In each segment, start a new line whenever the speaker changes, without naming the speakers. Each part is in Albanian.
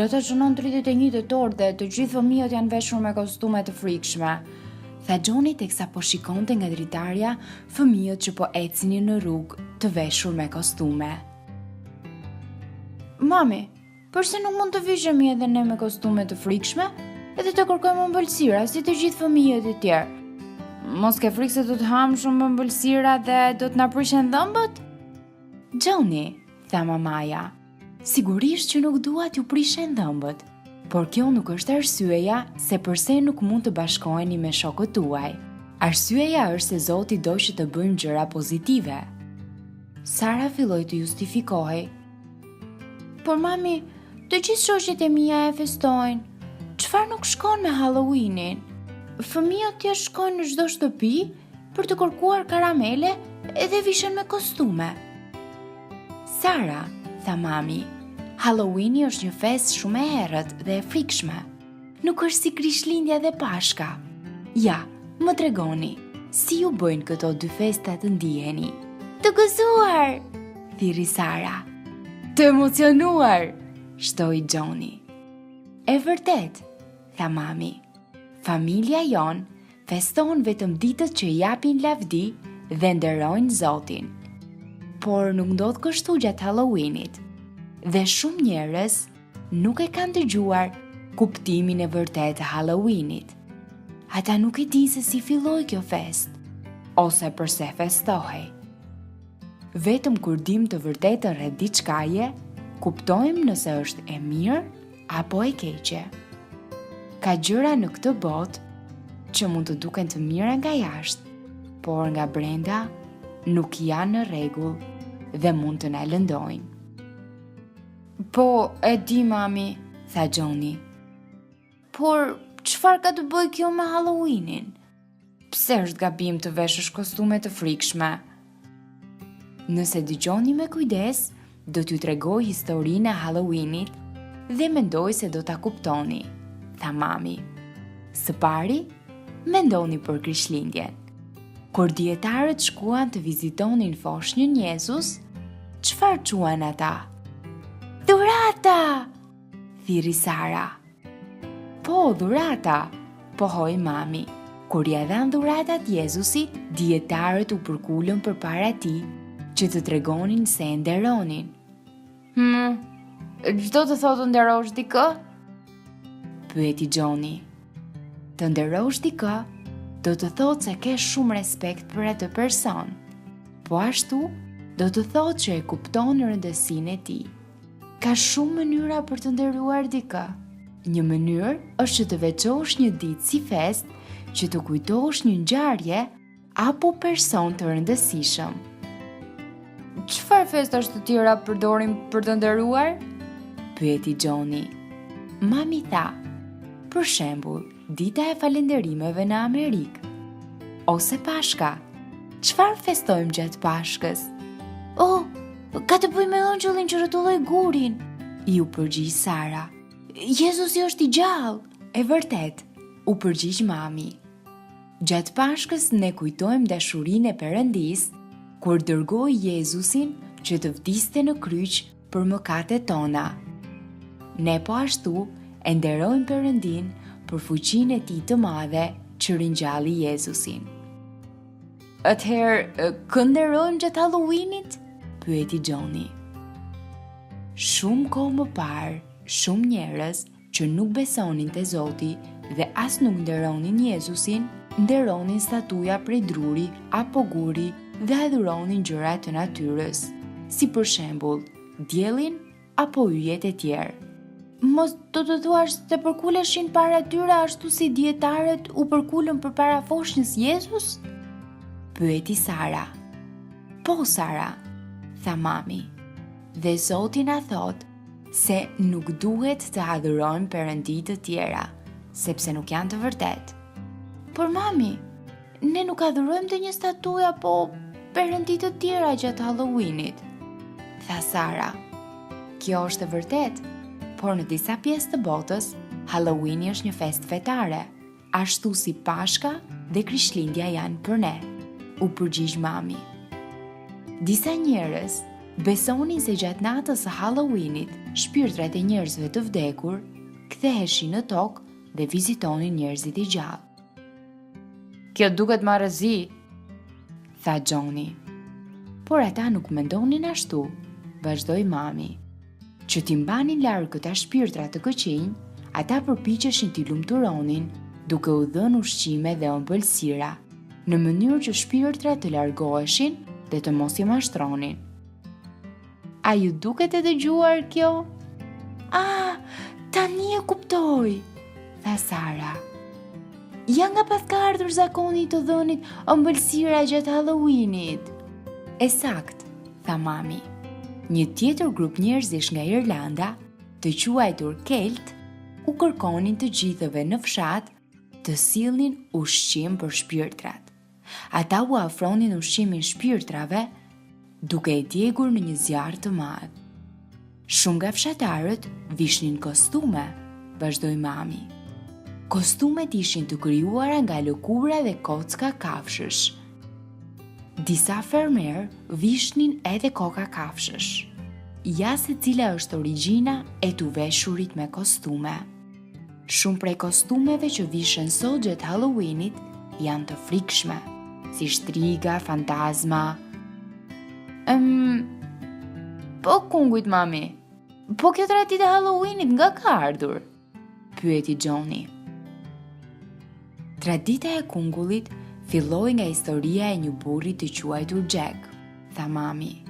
Data shënon 31 tetor dhe të gjithë fëmijët janë veshur me kostume të frikshme, tha Gjoni teksa po shikonte nga dritarja fëmijët që po ecnin në rrugë të veshur me kostume. Mami, përse nuk mund të vishemi edhe ne me kostume të frikshme edhe të kërkojmë ëmbëlsira si të gjithë fëmijët e tjerë? Mos ke frikë se do të hamë shumë ëmbëlsira dhe do të na prishen dhëmbët? Gjoni, tha mamaja, sigurisht që nuk dua t'ju prishen dhëmbët, por kjo nuk është arsyeja se përse nuk mund të bashkoheni me shokët tuaj. Arsyeja është se Zoti do që të bëjmë gjëra pozitive. Sara filloi të justifikohej. Por mami, të gjithë shoqet e mia e festojnë. Çfarë nuk shkon me Halloweenin? Fëmijët thjesht shkojnë në çdo shtëpi për të kërkuar karamele edhe vishen me kostume. Sara, tha mami, Halloweeni është një festë shumë e errët dhe e frikshme. Nuk është si Krishtlindja dhe Pashka. Ja, më tregoni, si ju bëjnë këto dy festa të ndiheni? Të gëzuar! Thirri Sara. Të emocionuar! Shtoi Gjoni. E vërtetë, tha mami. Familja jonë feston vetëm ditët që i japin lavdi dhe nderojnë Zotin. Por nuk ndodh kështu gjatë Halloweenit. Dhe shumë njerëz nuk e kanë dëgjuar kuptimin e vërtetë të Halloweenit. Ata nuk e dinë se si filloi kjo festë, ose përse festohej. Vetëm kur dimë të vërtetën rreth diçkaje, kuptojmë nëse është e mirë apo e keqe. Ka gjëra në këtë botë që mund të duken të mira nga jashtë, por nga brenda nuk janë në rregull dhe mund të na lëndojnë. Po, e di mami, tha Gjoni. Por, çfarë ka të bëjë kjo me Halloweenin? Pse është gabim të veshësh kostume të frikshme? Nëse dëgjoni me kujdes, do t'ju tregoj historinë e Halloweenit dhe mendoj se do ta kuptoni, tha mami. Së pari, mendoni për Krishtlindjen. Kur dijetarët shkuan të vizitonin foshnjën Jezus, çfarë çuan ata? Dhurata! Thirri Sara. Po, dhurata, pohoi mami. Kur ia dhanë dhuratat Jezusit, dijetarët u përkulën përpara tij që të tregonin se e nderonin. Hmm, ç'do të thotë të nderosh dikë? Pyeti Gjoni. Të nderosh dikë do të thotë se ke shumë respekt për atë person. Po ashtu, do të thotë që e kupton rëndësinë e tij. Ka shumë mënyra për të nderuar dikë. Një mënyrë është që të veçosh një ditë si festë që të kujtosh një ngjarje apo person të rëndësishëm. Çfarë festash të tjera përdorim për të nderuar? Pyeti Gjoni. Mami tha, për shembull, dita e falënderimeve në Amerikë. Ose Pashka. Çfarë festojmë gjatë Pashkës? Oh, ka të bëjë me ëngjëllin që rrotulloi gurin, iu përgjigj Sara. Jezusi është i gjallë. E vërtetë, u përgjigj mami. Gjatë Pashkës ne kujtojmë dashurinë e Perëndisë kur dërgoi Jezusin që të vdiste në kryq për mëkatet tona. Ne po ashtu e nderojmë Perëndinë për fuqinë e tij të madhe që ringjalli Jezusin. Atëherë, kë nderojmë gjatë Halloweenit? pyeti Gjoni. Shumë kohë më parë, shumë njerëz që nuk besonin te Zoti dhe as nuk nderonin Jezusin, nderonin statuja prej druri apo guri dhe adhuronin gjëra të natyrës, si për shembull, diellin apo yjet e tjerë. Mos do të thuash se përkuleshin para tyre ashtu si dijetarët u përkulën përpara foshnjës Jezus? Pyeti Sara. Po, Sara, tha mami. Dhe Zoti na thotë se nuk duhet të adhurojmë perëndi të tjera, sepse nuk janë të vërtetë. Por mami, ne nuk adhurojmë ndonjë statujë apo perëndi të tjera gjatë Halloweenit, tha Sara. Kjo është e vërtetë, por në disa pjesë të botës, Halloweeni është një festë fetare, ashtu si Pashka dhe Krishtlindja janë për ne, u përgjigj mami. Disa njerëz. Besonin se gjatë natës së Halloweenit, shpirtrat e njerëzve të vdekur ktheheshin në tokë dhe vizitonin njerëzit e gjallë. Kjo duket marrëzi, tha Johnny. Por ata nuk mendonin ashtu, vazhdoi mami. Që t'i mbanin larg këta shpirtra të këqinj, ata përpiqeshin t'i lumturonin duke u dhënë ushqime dhe ëmbëlsira, në mënyrë që shpirtrat të largoheshin dhe të mos i mashtronin. A ju duket e dëgjuar kjo? Ah, tani e kuptoj, tha Sara. Ja nga paska ardhur zakoni i të dhënit ëmbëlsira gjatë Halloweenit. E saktë, tha mami. Një tjetër grup njerëzish nga Irlanda, të quajtur Kelt, u kërkonin të gjithëve në fshat të sillnin ushqim për shpirtrat. Ata ua ofronin ushqimin shpirtrave duke e djegur në një zjarr të madh. Shumë nga fshatarët vishnin kostume, vazhdoi mami. Kostumet ishin të krijuara nga lëkura dhe kocka kafshësh. Disa fermerë vishnin edhe koka kafshësh. Ja se cila është origjina e t'u veshurit me kostume. Shumë prej kostumeve që vishen sot gjatë Halloweenit janë të frikshme, si shtriga, fantazma. Ëm Po kungujt mami. Po kjo traditë e Halloweenit nga ka ardhur? Pyeti Johnny. Tradita e kungullit filloi nga historia e një burri të quajtur Jack, tha mami.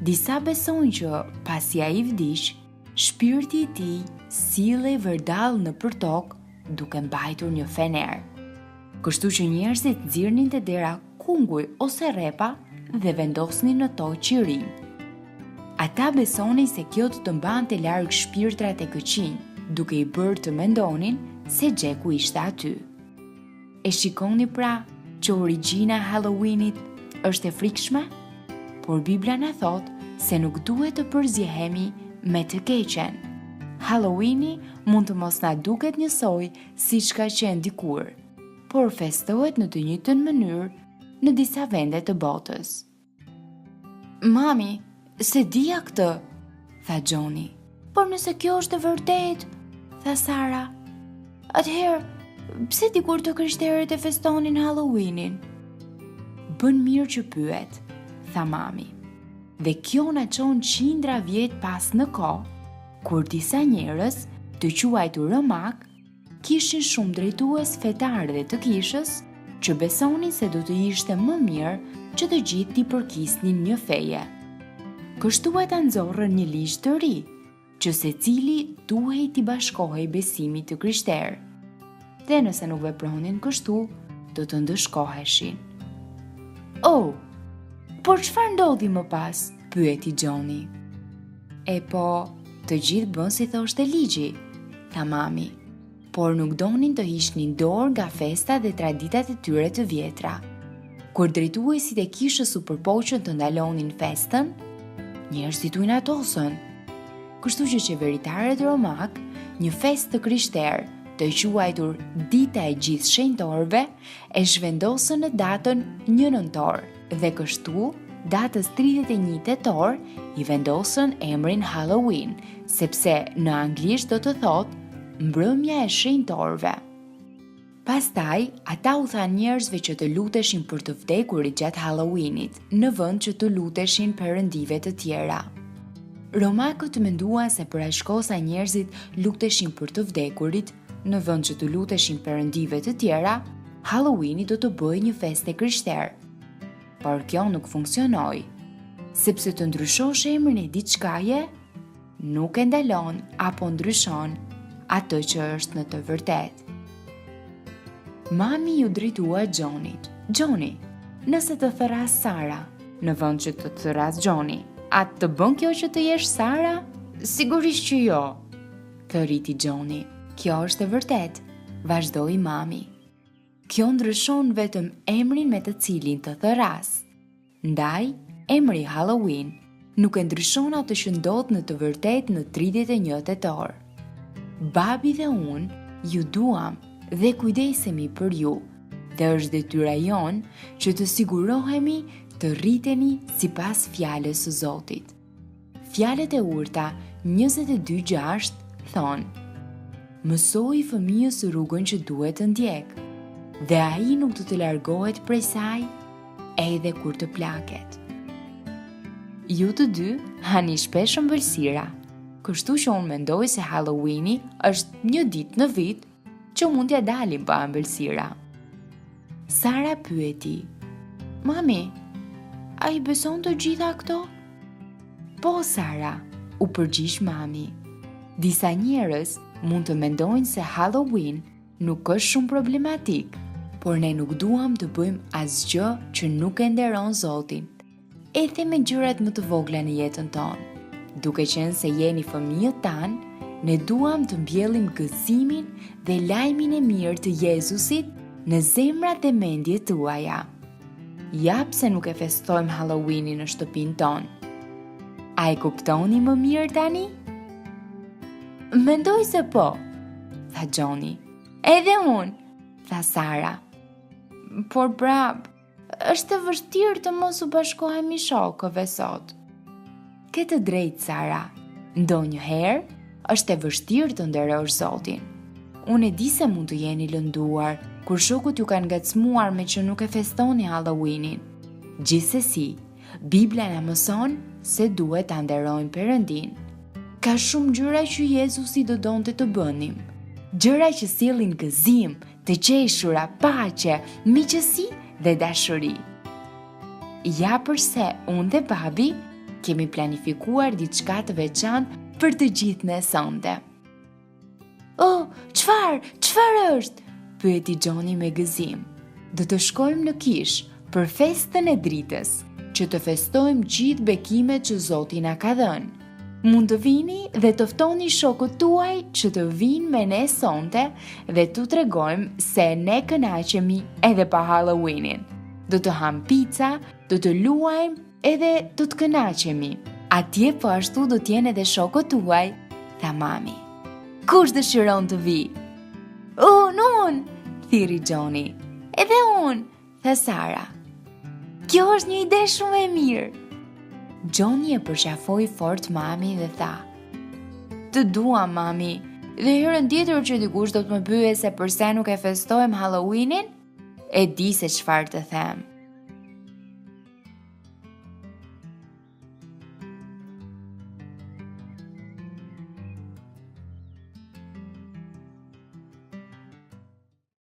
Disa besojnë që pasi ai vdiq, Shpirti i tij sillej vërdallë nëpër tokë duke mbajtur një fener. Kështu që njerëzit nxirrnin te dera kunguj ose rrepa dhe vendosnin në to qirinj. Ata besonin se kjo do të mbante larg shpirtrat e këqinj, duke i bërë të mendonin se Xheku ishte aty. E shikoni pra që origjina e Halloweenit është e frikshme? Por Bibla na thotë se nuk duhet të përzihemi me të keqen. Halloweeni mund të mos na duket njësoj siç ka qenë dikur, por festohet në të njëjtën mënyrë në disa vende të botës. Mami, s'e dija këtë, tha Johnny. Por nëse kjo është e vërtetë, tha Sara, atëherë, pse dikur të krishterët e festonin Halloweenin? Bën mirë që pyet, tha mami. Dhe kjo na çon qindra vjet pas në kohë, kur disa njerëz, të quajtur romakë, Kishin shumë drejtues fetarë dhe të kishës që besonin se do të ishte më mirë që të gjithë t'i përkisnin një feje. Kështu ata nxorrën një ligj të ri, që secili duhej t'i bashkohej besimit të krishterë. Dhe nëse nuk vepronin kështu, do të ndëshkoheshin. Oh, por çfarë ndodhi më pas? pyeti Johnny. E po, të gjithë bënë si thoshte ligji, tha mami, por nuk donin të hiqnin dorë nga festa dhe traditat e tyre të vjetra. Kur drejtuesit e kishës u përpoqën të ndalonin festën, njerëzit u inatosën. Kështu që qeveritarët romakë, një festë të krishterë, të quajtur Dita e Gjithë Shenjtorëve, e zhvendosën në datën 1 nëntor dhe kështu datës 31 tetor i vendosën emrin Halloween, sepse në anglisht do të thotë mbrëmja e shenjtorëve. Pastaj, ata u thanë njerëzve që të luteshin për të vdekurit gjatë Halloweenit, në vend që t'u luteshin perëndive të tjera. Romakët menduan se për aq kohë sa njerëzit luteshin për të vdekurit, Në vend që t'u luteshin perëndive të tjera, Halloweeni do të bëhej një festë e krishterë. Por kjo nuk funksionoi, sepse të ndryshosh emrin e diçkaje nuk e ndalon apo ndryshon atë që është në të vërtetë. Mami iu drejtua Johnit. Johnny, nëse të thërras Sara, në vend që të thërras Johnny, a të bën kjo që të jesh Sara? Sigurisht që jo, Thërriti Johnny. Kjo është e vërtetë, vazhdoi mami. Kjo ndryshon vetëm emrin me të cilin të thërras. Ndaj, emri Halloween nuk e ndryshon atë që ndodh në të vërtetë në 31 tetor. Babi dhe unë ju duam dhe kujdesemi për ju dhe është detyra jonë që të sigurohemi të rriteni sipas fjalës së Zotit. Fjalët e Urta 22:6 thonë: Mësoji fëmijës rrugën që duhet të ndjekë, dhe ai nuk do të largohet prej saj edhe kur të plaket. Ju të dy hani shpesh ëmbëlsira, kështu që unë mendoj se Halloweeni është një ditë në vit që mund t'ia dalim pa ëmbëlsira. Sara pyeti, Mami, a i beson të gjitha këto? Po, Sara, u përgjigj mami. Disa njerëz mund të mendojnë se Halloween nuk është shumë problematik, por ne nuk duam të bëjmë asgjë që nuk e nderon Zotin, edhe me gjërat më të vogla në jetën tonë. Duke qenë se jeni fëmijët tanë, ne duam të mbjellim gëzimin dhe lajmin e mirë të Jezusit në zemrat dhe mendjet tuaja. Ja pse nuk e festojmë Halloweenin në shtëpinë tonë. A e kuptoni më mirë tani? Mendoj se po, tha Johnny. Edhe unë, tha Sara. Por prapë, është e vështirë të mos u bashkohemi shokëve sot. Ke të drejtë, Sara. Ndonjëherë, është e vështirë të nderosh Zotin. Unë e di se mund të jeni lënduar, kur shokët ju kanë ngacmuar meqë nuk e festoni Halloweenin. Gjithsesi, Bibla na mëson se duhet ta nderojmë Perëndinë. Ka shumë gjëra që Jezusi do donte të bënim. Gjëra që sjellin gëzim, të qeshura, paqe, miqësi dhe dashuri. Ja përse unë dhe babi kemi planifikuar diçka të veçantë për të gjithë ne sonte. Oh, çfarë? Çfarë është? pyeti Johnny me gëzim. Do të shkojmë në kishë për festën e dritës, që të festojmë gjithë bekimet që Zoti na ka dhënë. Mund të vini dhe të ftoni shokët tuaj që të vijnë me ne sonte dhe t'u tregojmë se ne kënaqemi edhe pa Halloweenin. Do të hamë pica, do të luajmë edhe do të kënaqemi. Atje po ashtu do të jenë edhe shokët tuaj, tha mami. Kush dëshiron të vijë? Unë, unë, thirri Johnny. Edhe unë, tha Sara. Kjo është një ide shumë e mirë. Johnny e përqafoi fort mamin dhe tha: Të dua, mami. Dhe herën tjetër që dikush do të më pyesë se përse nuk e festojmë Halloweenin, e di se çfarë të them.